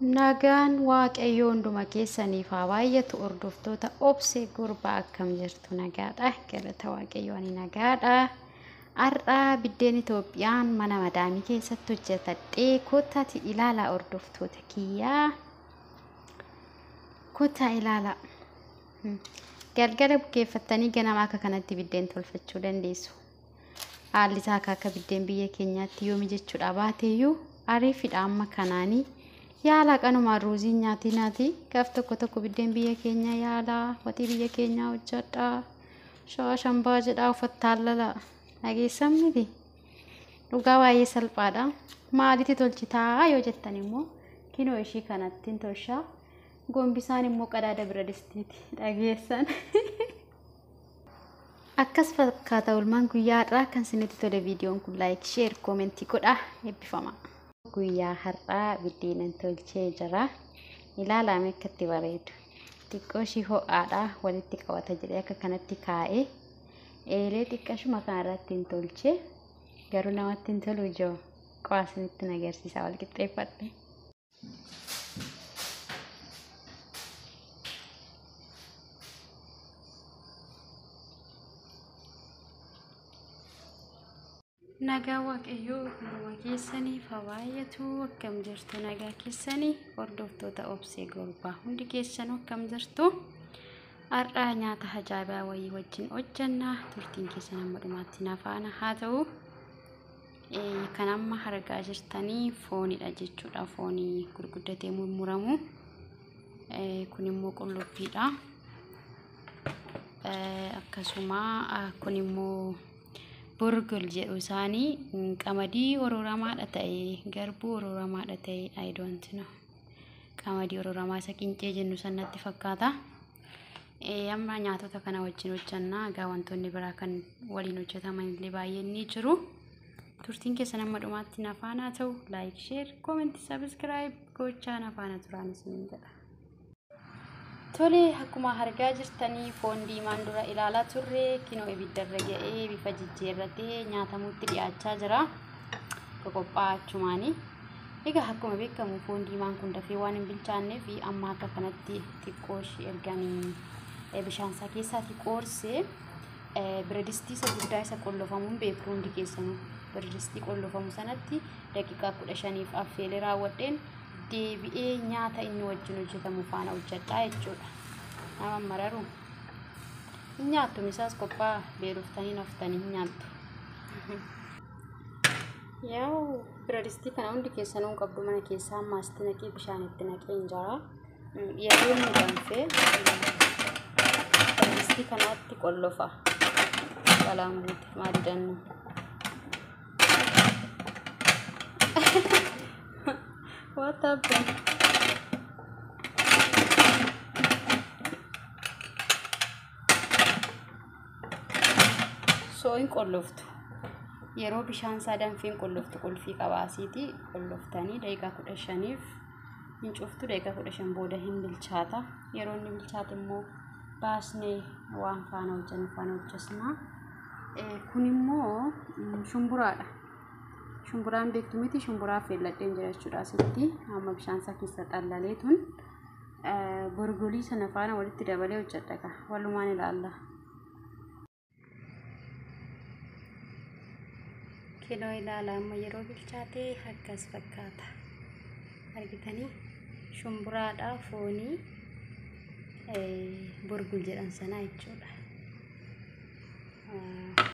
Nagaan Waaqayyoo hunduma keessaniif haa baay'atu. Hordoftoota Obsee Gurbaa, akkam jirtu? Nagaadha. Galata Waaqayyoo, ani nagaadha. Har'a biddeen Itoophiyaan mana madaamii keessatti hojjetadhee kottaati ilaalaa, hordoftoota kiyyaa. Kottaa ilaalaa. Galgala bukeeffattanii ganama akka kanatti biddeen tolfachuu dandeessu. Haalli isaa akka biddeen biyya keenyaatti yoomi jechuudha baateeyyuu ariifidha amma kanaanii. Yaala, qanumaan ruuzii nyaatinaati. Gaaf tokko tokko biddeen biyya keenyaa yaalaa, waxii biyya keenyaa hojjedhaa. Shawaa shambaa jedhaa uffattaan lala. Dhageessan miti. Dhugaa baay'ee salphaadha. Maalitti tolchitaa yoo jettan immoo, kinoo ishii kanattiin tolchaa. Gombisaan immoo qadaada bira distiiti. Dhageessan. Akkas fakkaata oolmaan guyyaa har'aa. Kan isinitti tole viidiyoon kun like, share, comment godhaa. Eebbifama. Guyyaa har'aa biddeenan tolchee jira. Ilaalaa akka itti bareedu. Xiqqoo ishii ho'aadha, walitti qabata jedhee akka kanatti kaa'ee eelee xiqqashuma kanarratti hin tolchee, garuu namatti hin tolu ijoo qo'aasinitti agarsiisa wal qixxeeffadhe. Nagaa Waaqayyoo hunduma keessaniif haa baay'atu. Akkam jirtu? Nagaa keessanii? Hordoftoota Obsee Gorbaa hundi keessanuu akkam jirtu? Har'a nyaata ajaa'ibaa wayii wajjin hojjannaa. Turtiin keessan amma dhumaatti na faana haa ta'u. Kan amma argaa jirtanii foonidha jechuudha. Foonii gurguddatee murmuramu. Kun immoo qullubbiidha. Akkasuma kun immoo burgul jedhu isaanii, qamadii hororamaadha ta'ee, garbuu hororamaadha ta'ee, I don't know. Qamadii hororamaa isa qincee jennu sanatti fakkaata. Amma nyaatota kana wajjin hojjannaa. Egaa wantoonni biraa kan waliin hojjetaman illee baay'een ni jiru. Turtiin keessan amma dhumaatti na faana ta'u. Like, share, comment, subscribe gochaa na faana turaan isiniin jedha. Tole, akkuma argaa jirtanii foon diimaan dura ilaalaa turre kinoo ibiddarra ga'ee bifa jijjiirratee nyaatamutti dhiyaachaa jira. Qophaa'aa achumaani. Egaa akkuma beekamu foon diimaan kun dafee waan hin bilchaanneef amma akka kanatti xiqqoo ishee erganii bishaan isaa keessaatii qoorsee biradistii isa guddaa isa qollofamuun beektu hundi keessanuu. Biradistii qollofamu sanatti daqiiqaa 15f affeelee raawwadheen deebi'ee nyaata inni wajjin hojjetamu faana hojjedhaa jechuudha. Nama mararu. Hin nyaattu, misaas qophaa'a, beeloftanii naftanii hin nyaattu. Yaa'u, biradistii kana hundi keessanuu hin qabdu mana keessaa. Amma asitti naqee bishaan itti naqee hin jira. Yeroo inni danfee biradistii kanaatti qollofa. Balaan buute maal dannu. What happened? So hin qolloftu. Yeroo bishaan isaa danfee hin qolloftu, qulfii qabaasiiti qolloftanii daqiiqaa 15f hin cuftu. Daqiiqaa 15 booda hin bilchaata. Yeroo inni bilchaate immoo baasnee waan faana hojjennu faana hojjesna. Kun immoo shumburaadha. Shumburaan beektu miti? Shumburaa affeelladheen jira jechuudha asitti. Amma bishaan isaa keessa xallalee tun borgolii sana faana walitti dabalee hojjedha kaa, walumaan ilaalla. Kinoo ilaala, amma yeroo bilchaate akkas fakkaata. Argitanii, shumburaadha, foonii burgul jedhan sanaa jechuudha.